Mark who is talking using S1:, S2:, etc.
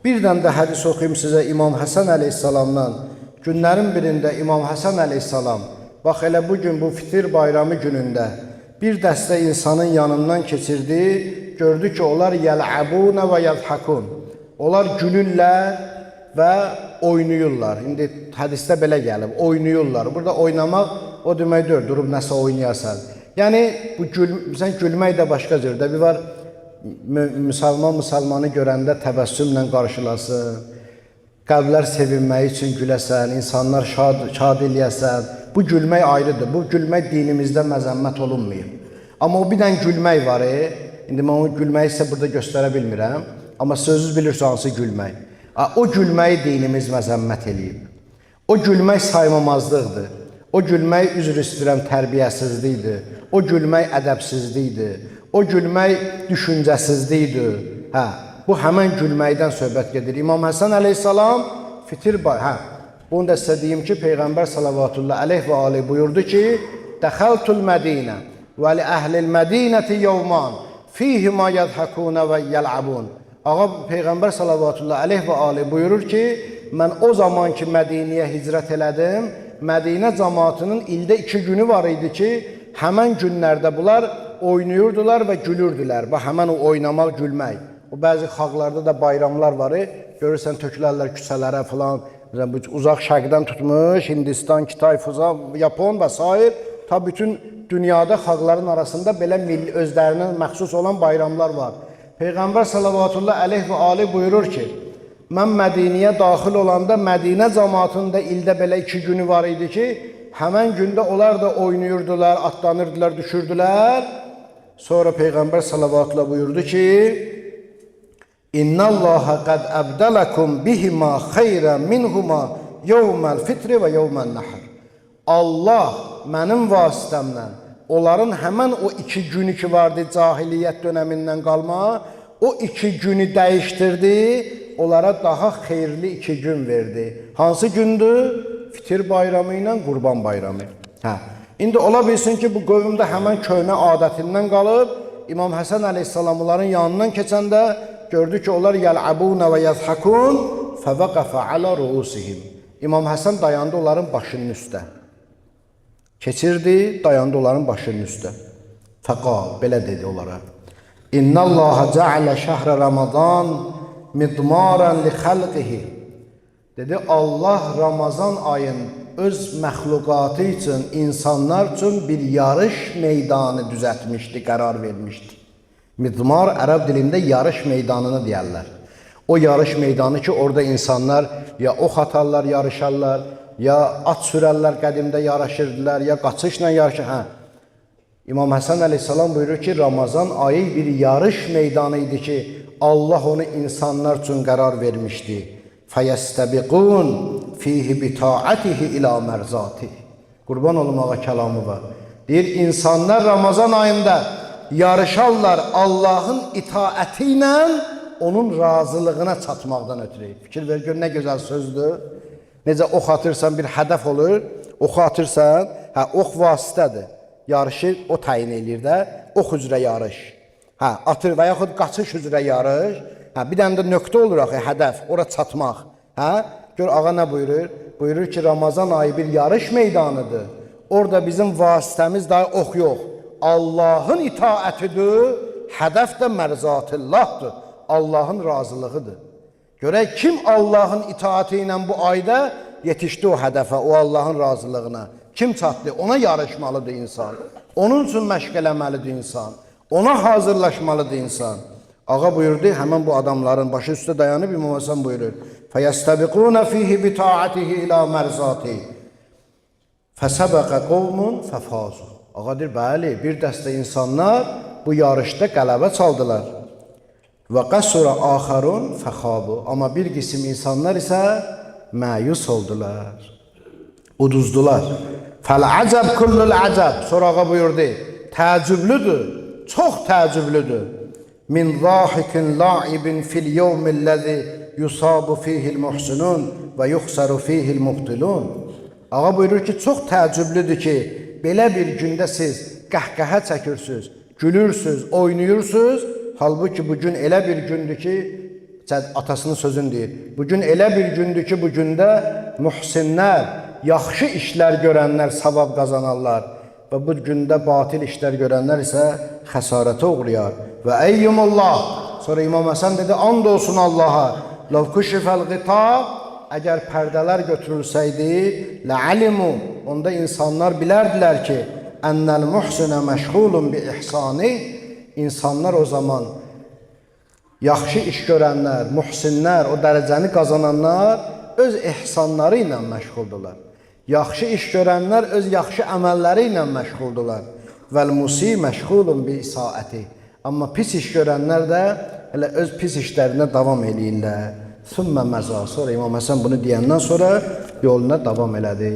S1: Bir dənə də hədis oxuyum sizə İmam Həsən əleyhissalamdan. Günlərin birində İmam Həsən əleyhissalam, bax elə bu gün bu Fitir bayramı günündə bir dəstə insanın yanından keçirdi, gördü ki, onlar yəl'abuna və yədhakun. Onlar gülürlər və oynayırlar. İndi hədisdə belə gəlib, oynayırlar. Burada oynamaq o demək deyil, durub nəsə oynayasan. Yəni bu gül, sən gülmək də başqa cürdür. Bir var müsəlman müsəlmanı görəndə təbəssümlə qarşılasın. Qəlblər sevinməyi üçün güləsən, insanlar şad, şad eləyəsən. Bu gülmək ayrıdır. Bu gülmək dinimizdə məzəmmət olunmayıb. Amma o bir dənə gülmək var. İndi mən o gülməyi sizə burada göstərə bilmirəm. Amma siz özünüz bilirsiniz hansı gülmək. O gülməyi dinimiz məzəmmət eləyib. O gülmək saymamazlıqdır. O gülmək, üzr istəyirəm, tərbiyəsizlikdir. O gülmək ədəbsizlikdir. O gülmək düşüncəsizlikdir. Hə, bu həmən gülməkdən söhbət gedir. İmam Həsən əleyhissalam fitir bay, hə, bunu da sizə deyim ki, Peyğəmbər salavatullah əleyh və aleyh buyurdu ki, Dəxəltul Mədinə və li əhlil Mədinəti yevman fihima yədhəkuna və yəl'abun. Ağa Peyğəmbər salavatullah əleyh və aleyh buyurur ki, mən o zaman ki Mədiniyə hicrət elədim, Mədinə cəmaatının ildə 2 günü var idi ki, həmən günlərdə bunlar oynayırdılar və gülürdülər. Bax, həmən o oynamaq, gülmək. O bəzi xalqlarda da bayramlar var. Görürsən tökülərlər küçələrə filan. Məsələn, bu uzaq şərqdən tutmuş, Hindistan, Kitay, Fuza, Yapon və sair ta bütün dünyada xalqların arasında belə milli özlərinə məxsus olan bayramlar var. Peyğəmbər salavatullah əleyh və ali buyurur ki, mən Mədiniyə daxil olanda Mədinə cəmaatının da ildə belə 2 günü var idi ki, həmən gündə onlar da oynayırdılar, atlanırdılar, düşürdülər. Sonra Peyğəmbər salavatullah buyurdu ki, İnnallaha qad əbdələkum bihima xeyran minhuma yevməl fitri və yevməl nəhr. Allah mənim vasitəmlə onların həmən o 2 günü ki vardı cahiliyyət dönəmindən qalma, o 2 günü dəyişdirdi, onlara daha xeyirli 2 gün verdi. Hansı gündür? Fitir bayramı ilə Qurban bayramı. Hə. İndi ola bilsin ki, bu qövmdə həmən köhnə adətindən qalıb, İmam Həsən əleyhissalam onların yanından keçəndə gördü ki, onlar yəl'abuna və yədhakun fəvəqəfə alə ruusihim. İmam Həsən dayandı onların başının üstə. Keçirdi, dayandı onların başının üstə. Fəqal, belə dedi onlara. İnnallaha cəalə şəhrə Ramazan midmaran li xalqihi. Dedi, Allah Ramazan ayın öz məxluqatı üçün, insanlar üçün bir yarış meydanı düzəltmişdi, qərar vermişdi. Midmar ərəb dilində yarış meydanını deyərlər. O yarış meydanı ki, orada insanlar ya ox atarlar, yarışarlar, ya at sürərlər, qədimdə yarışırdılar, ya qaçışla yarışır. Hə. İmam Həsən əleyhissalam buyurur ki, Ramazan ayı bir yarış meydanı idi ki, Allah onu insanlar üçün qərar vermişdi. Fəyəstəbiqun fihi bitaatihi ila mərzatih. Qurban olum ağa kəlamı var. Deyir, insanlar Ramazan ayında yarışarlar Allahın itaəti ilə onun razılığına çatmaqdan ötürü. Fikir ver, gör nə gözəl sözdür. Necə ox atırsan bir hədəf olur, oxu atırsan, hə, ox vasitədir. Yarışı o təyin eləyir də, ox üzrə yarış. Hə, atır və yaxud qaçış üzrə yarış. Hə, bir dənə də nöqtə olur axı, hədəf, ora çatmaq. Hə? Gör ağa nə buyurur? Buyurur ki, Ramazan ayı bir yarış meydanıdır. Orada bizim vasitəmiz daha ox yox. Allahın itaətidir, hədəf də mərzatillahdır. Allahın razılığıdır. Görək kim Allahın itaəti ilə bu ayda yetişdi o hədəfə, o Allahın razılığına. Kim çatdı? Ona yarışmalıdır insan. Onun üçün məşq eləməlidir insan. Ona hazırlaşmalıdır insan. Ağa buyurdu, həmən bu adamların başı üstə dayanıb İmam Həsən buyurur. Fəyəstəbiquna fihi bitaatihi ila mərzati. Fəsəbəqə qovmun fəfazu. Ağa deyir, bəli, bir dəstə insanlar bu yarışda qələbə çaldılar. Və qəsura axarun fəxabu. Amma bir qism insanlar isə məyus oldular. Uduzdular. Fəl-əcəb kullul əcəb. Sonra ağa buyurdu, təəccüblüdür, çox təəccüblüdür. Min zahikin laibin fil yevmilləzi yusabu fihil muhsinun və yuxsaru fihil mubtilun. Ağa buyurur ki, çox təəccüblüdür ki, belə bir gündə siz qəhqəhə çəkirsiniz, gülürsünüz, oynayırsınız. Halbuki bu gün elə bir gündür ki, atasının sözünü deyir. Bugün elə bir gündür ki, bu gündə mühsinlər, yaxşı işlər görənlər savab qazanarlar və bu gündə batil işlər görənlər isə xəsarətə uğrayar. Və eyyumullah. Sonra İmam Həsən dedi, and olsun Allaha. Lav kuşifəl qita, əgər pərdələr götürülsəydi, ləalimu, onda insanlar bilərdilər ki, ennəl muhsinə məşğulun bi ihsani, insanlar o zaman yaxşı iş görənlər, muhsinlər, o dərəcəni qazananlar öz ehsanları ilə məşğuldurlar. Yaxşı iş görənlər öz yaxşı əməlləri ilə məşğuldurlar. Vəl musi məşğulun bi isaəti. Amma pis iş görənlər də elə öz pis işlərinə davam eləyirlər. Sümmə məza. Sonra İmam Həsən bunu deyəndən sonra yoluna davam elədi.